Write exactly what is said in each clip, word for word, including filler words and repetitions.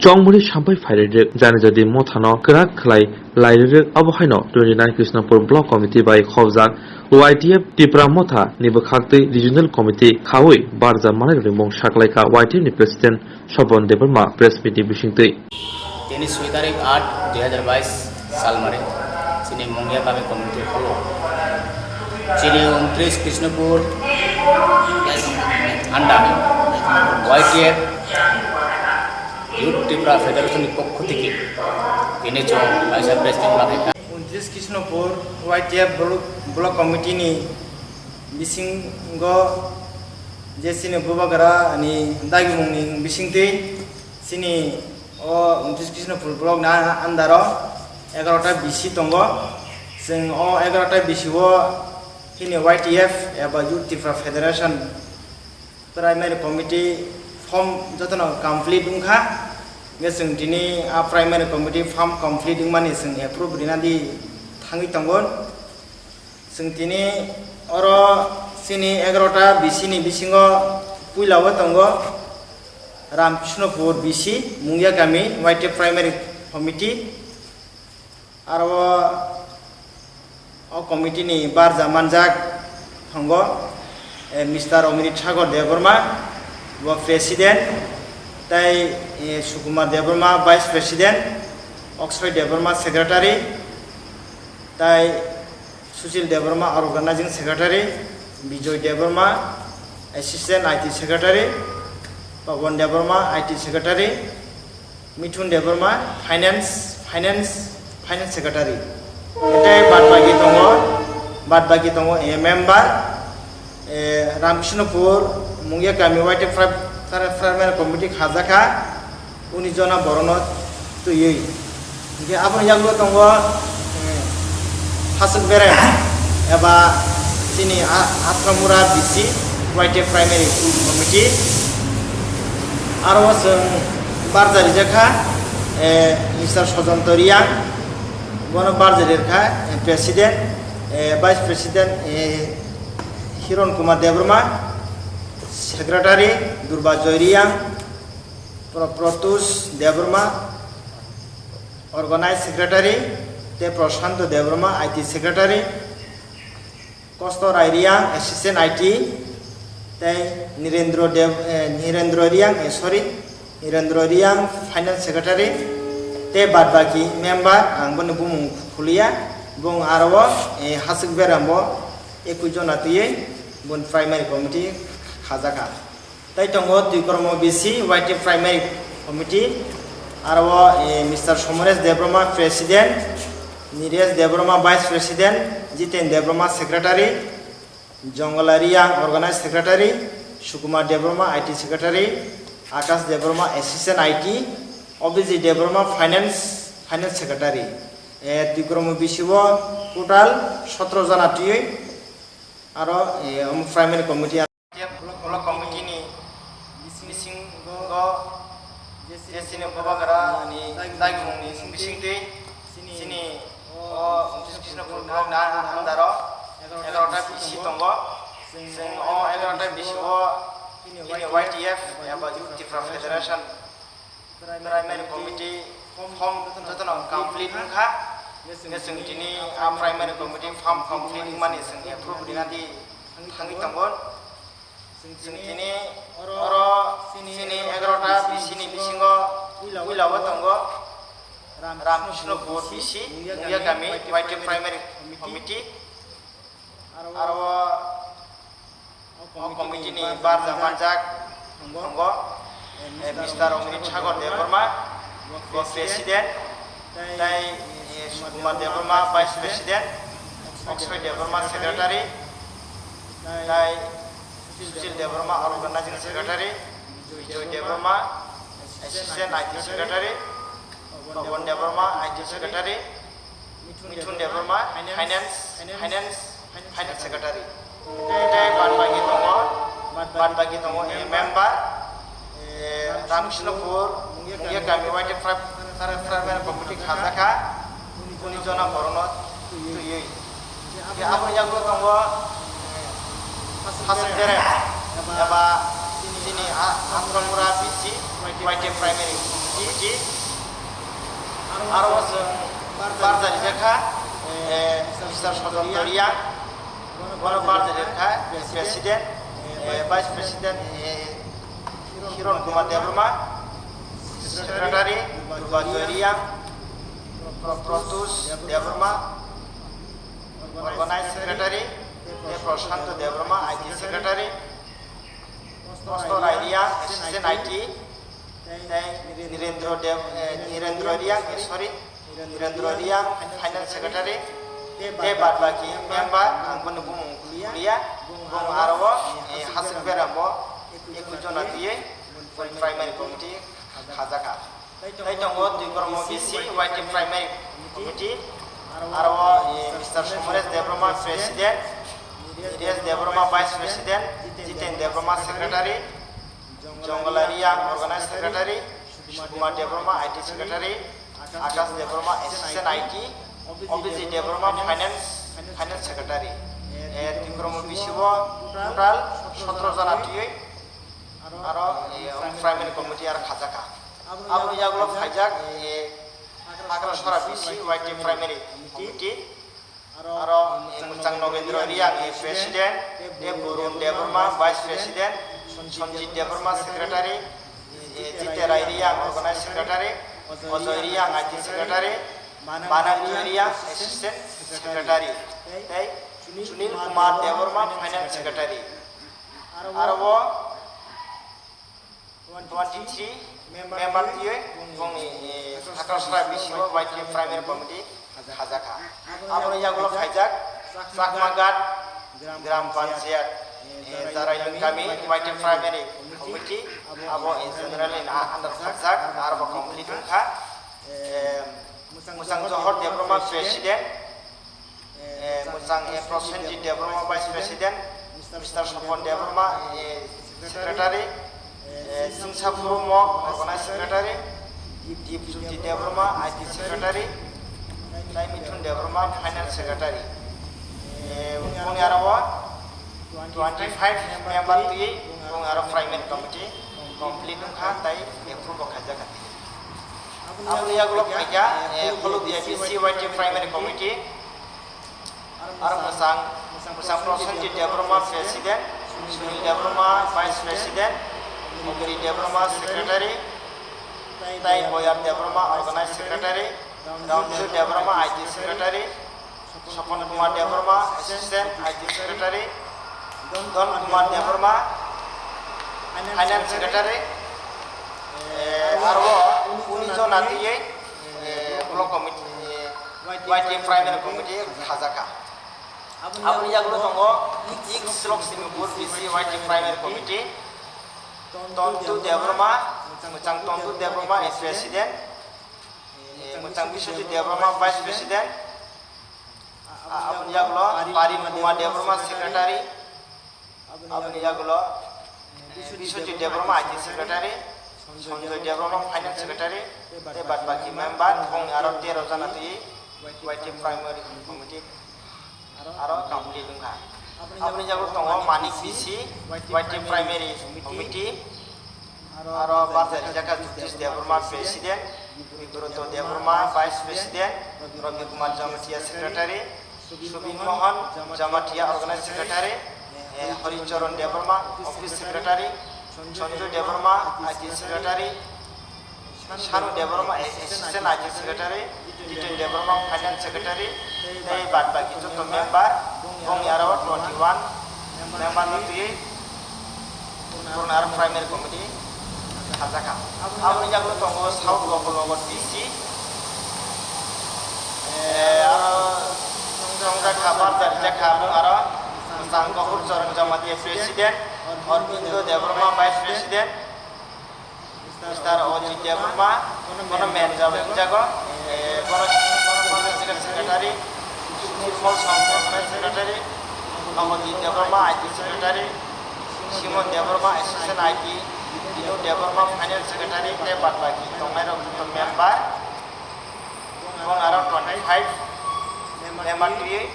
Chongmani sampai phairirwk jani jadi mothano kwrak khlai lairirwk, abo haino twenty nine Krishnapur Block Committee bai khobjak Y T F Tipra Motha ni bwkhaktwi Regional Committee khaui barja manai rwmung saklaikha Y T F ni President Sopon Debbarma press meet ni bisingtwi. Tini soi tarik aat dui hazar bais salmari, chini Mungya kami community hall o, chini untris Krishnapur under Y T F Youth Tipra Federation ni pokho theke tini chwng kaisa press meet ma khaikha. Untris Krishnapur Y T F Block, Block Committee ni bisingo je chini bubagra ni dagimung ni bisingtwi chini o untris Krishnapur Block ni under o egarota B C tongo. Chwng o egarota B C o chini Y T F eba Youth Tipra Federation Primary Committee form jotono complete wngkha, hingke chwng tini a Primary Committee form complete wngmani chwng approve rina di thangwi tongo. Chwng tini oro chini egarota B C ni bisingo puila o tongo Ramkrishnopur B C, Mungya Kami, Y T F Primary Committee. Aro o committee ni barja manjak tongo, eh, Mister Omrit Sagar Debbarma, bo president, tei, eh, Sukumar Debbarma vice president, Oksoi Debbarma secretary, tei Sushil Debbarma organizing secretary, Bijoy Debbarma assistant I T secretary, Pawan Debbarma I T secretary, Mithun Debbarma, Finance, Finance, Finance Secretary. Tei bad baki tongo, bad baki tongo, eh, member, eh, Ramkrishnopur, Mungya Kami Y T F Fri-, Fri-, Primary Committee khajakha, unis jona borokno twiwi. Hingke aboni yagulo tongo, eh, Hasuk Berem eba chini A-, Atramura B C Y T F Primary Committee. Aro o chwng barja rijak kha, eh, Mister Sojonto Riang, bono barja rijak kha, eh, President, eh, Vice President, eh, Hiron Kumar Debbarma, Secretary Durba Joy Riang, Pro-, Protus Debbarma, Organize Secretary, tei Prashanto Debbarma, I T Secretary, Kosto Rai Riang, Assistant I T, tei Nirendra Dev-, eh, Nirendra Riang, eh, sorry, Nirendra Riang, Finance Secretary, tei bad baki member, ang boni bumung khuliya, bung aro, eh, Hasuk Berem bo ekui jona twiwi bun Primary Committee khajakha. Tai tongo Twikromo B C Y T Primary Committee, aro o, eh, Mister Somoresh Debbarma President, Niresh Debbarma Vice President, Jiten Debbarma Secretary, Jongala Riang Organized Secretary, Sukumar Debbarma I T Secretary, Akash Debbarma Assistant I T, Abhijit Debbarma Finance, Finance Secretary. Eh, Twikromo B C o total sotro jona twiwi, aro, eh, omo Primary Committee. Block committee ni bisingo je chini bubagra ni dagimung ni bisingtwi chini o Krishnapur block ni under o egarota B C tongo. Chwng o egarota B C o chini Y T F eba Youth Tipra Federation Primary Committee form jotono complete wngkha. Hingke chwng tini a Primary Committee form complete wngmani chwng approve rina di thangwi tongo. Chwng tini oro chini egarota B C ni bisingo puila o tongo Ramkrishnopur B C, Mungya Kami, Y T F Primary Committee. Aro o committee ni barja manjak tongo, eh, Mister Omrit Sagar Debbarma, bo President, tei, eh, Sukumar Debbarma, Vice President, Oksoi Debbarma, Secretary, tei Sushil Debbarma, Organizing Secretary, Bijoy Debbarma, Assistant I T Secretary, Pawan Debbarma, I T Secretary, Mithun Debbarma, Finance, Finance, Finance Secretary. Tei bad baki tongo, bad baki tongo, eh, member, eh, Ramkrishnopur, Mungya Kami Y T F Fri-, Fri-, Primary Committee khajakha, unis jona borokno twiwi. Hingke aboni yagulo tongo, eh, Hasuk Berem, eba chini a-, Atramura B C, Y T F Primary. Committee. Aro chwng barjari jakha, eh, Mister Sojon Toria, bono barjari jakha, President, eh, Vice President, eh, Hiron Kumar Debbarma, Secretary, Durba Joy Reang, Pro-, Protus Debbarma, Organized Secretary, tei Prashanto Debbarma, I T Secretary, Kosto Rai Reang, Assistant I T, tei Nirendra Dev, eh, Nirendra Reang, eh, sorry, Nirendra Reang, Finance Secretary, tei bad baki member, ang boni bumung kuliya, bung aro o, eh, hasik beram bo, eku jona twiwi, Primary Committee khajakha. Tei tongo Twikromo B C Y T Primary Committee, aro o, eh, Mister Somoresh Debbarma, President, Niresh Debbarma, Vice President, Jiten Debbarma, Secretary, Jongolari Reang, Organized Secretary, Sukumar Debbarma, I T Secretary, Akash Debbarma, Assistant I T, Abhijit Debbarma, Finance, Finance Secretary. Eh, Twikromo B C o total sotro jona twiwi aro, eh, Primary Committee aro khajakha. Aboni yagulo phaijak, eh, Hagrasora B C Y T Primary Committee, aro, eh, Mwchang Nogendra Reang, eh, President, eh, Burun Debbarma, Vice President, Sanjit Debbarma, Secretary, eh, Jiterai Reang, Organized Secretary, Ojoy Reang, I T Secretary, Manan Joy Reang, Assistant Secretary, tei Sunil Kumar Debbarma, Finance Secretary. Aro o twenty-three member twiwi bongni, eh, Hakrasora B C o Y T F Primary Committee khajakha. Aboni yagulo khaijak Chakmaghat Gram Panchayat, eh, Jarailung Kami Y T F Primary Committee, abo, eh, general in under khaijak, aro bo complete wngkha. Eh, Mwchang Johor Debbarma, President, eh, Mwchang, eh, Prosenjit Debbarma, Vice President, Mister Sopon Debbarma, eh, Secretary, eh, Singsa Phurumo, Organized Secretary, Dipjyoti Debbarma, I T Secretary, tei Mithun Debbarma, Finance Secretary. Eh, boni aro o twenty-five member twi, bong aro Primary Committee complete wngkha, tei approve bo khaijakha. Aboni yagulo phaikha, eh, Khulukdiya B C Y T Primary Committee, aro Mwchang, Mwchang Prosenjit Debbarma President, Sunil Debbarma Vice President, Ogiri Debbarma Secretary, tei Boyar Debbarma Organized Secretary, Ramju Debbarma I T Secretary, Sopon Kumar Debbarma, Assistant I T Secretary, Don Kumar Debbarma, Finance Secretary, eh, aro uni jona twiwi, eh, Block Committee, eh, Y T F Primary Committee khajakha. Aboni yagulo tongo East Loksmipur B C Y T Primary Committee, Tontu Debbarma, Mwchang Tontu Debbarma, eh, President, eh, Mwchang Biswajit Debbarma, Vice President, a-, aboni yagulo Parin Kumar Debbarma, Secretary, aboni yagulo, eh, Biswajit Debbarma, I T Secretary, Sanjoy Debbarma, Finance Secretary, tei bad baki member, bongni aro tero jona twi Y T Primary Committee aro complete wngkha. Aboni yagulo tongo Manik B C, Y T Primary Committee, aro barjak rijakha Jyotish Debbarma, President, Vibroto Debbarma, Vice President, Ravi Kumar Jamatia, Secretary, Subin Mohan Jamatia, Organized Secretary, eh, Hari Charan Debbarma, Office Secretary, Sanjoy Debbarma, I T Secretary, Sanu Debbarma, Assistant I T Secretary, Jiten Debbarma, Finance Secretary, tei bad baki joto member, bongni aro twenty one member no twi Purna aro Primary Committee khajakha. Aboni yagulo tongo South Gopalnagar D C, eh, aro chongjakha, barjak rijakha, bung aro Mwchang Gohor Charan Jamatia, President, Aurobindo Debbarma, Vice President, Mister Ojit Debbarma, bono manager wngjago, eh, bono, bono Secretary, Nirmal Song, Secretary, Nobodip Debbarma, I T Secretary, Simon Debbarma, Assistant I T, Dinu Debbarma, Finance Secretary, tei bad baki tongnai rok joto member, bong aro twenty five member twi,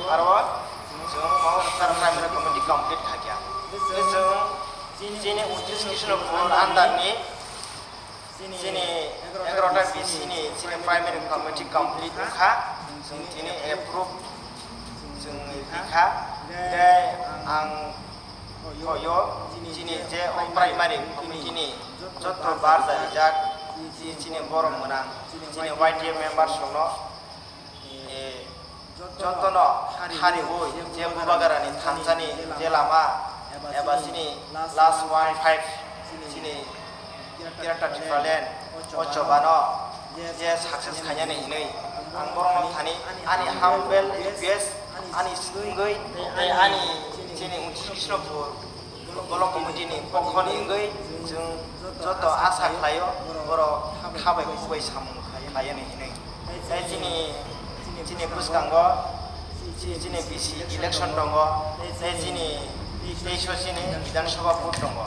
aro chwng mo Primary Committee complete khaikha. Chwng chini Uttish Krishnapur under ni Chini egarota B C ni chini primary committee complete wngkha, chwng tini approve chwng rikha. Tei ang khoyo chini je o primary committee ni joto barja rijak, chini borok mwnang, chini Y T F members rokno Eh, jotono hariwi je Bubagrani thansani je lama eba chini last one five chini Greater Tipraland o chobano je success khainani hinwi ang borokno thani ani humble request ani swngwi tei ani chini untris Krishnapur Block committee ni pokhoni wngwi chwng joto asa khlaio borok khabai kubai samung khlaiya hinwi. Tei chini, chini bwskango chi-, chini B C election tongo, tei chini teiso chini Bidhan Sabha vote tongo.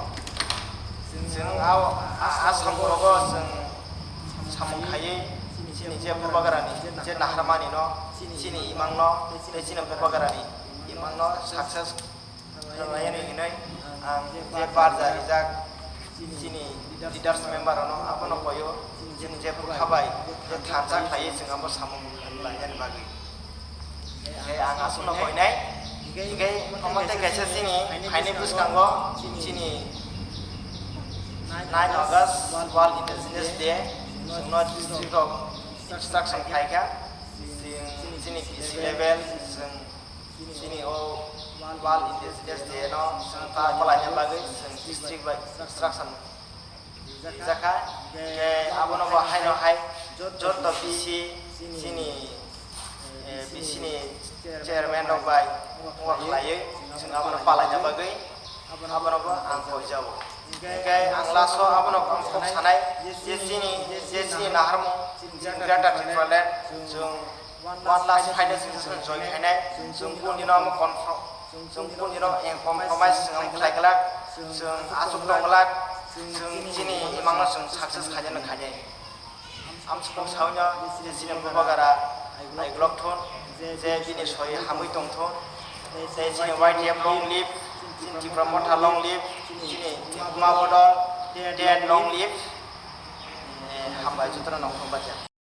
Chwng a, a, a samungo chwng samung khaiwi chini je Bubagrani je naharmani no, chini imang no, tei chini Bubagrani imang no success Khlainani hinwi ang je barja rijak chini leaders member rokno abono koyo, chini je bwkha bai je thansa khlaiwi chwng abo samung khlainani bagwi. Tei ang aswkno koinai, hinkhe omo tei kaisa chini phaini bwskango chini nine August World Indigenous Day chwngno district rok instruction khlaikha, chwng chini B C level chwng Chini o World Indigenous Day no chwng ta kwlaina bagwi chwng district bai instruction rijakha. Hinkhe abono bo haino hai joto B C chini, eh, B C ni chairman rok bai wngkha khlaiwi chwng abono palaina bagwi abono bo ang koijao. Hinkhe ang last o abono kok sanai je chini, je chini naharmung chini Greater Tipraland chwng one last final session join khainai, chwng kundino omo confirm, chwng kundino, eh, compromise chwng omo khlai glak, chwng aswk tong glak, chwng chini imangno chwng success khainai khainai. Amsukung saunyo je chini Bubagra naiglok thun, je bini sori hamwi tong thun, tei chini Y T F long live, chini Tipra Motha long live, chini Tipra Bodol, dead long live. Eh, hambai jotono nongkhorong bacha.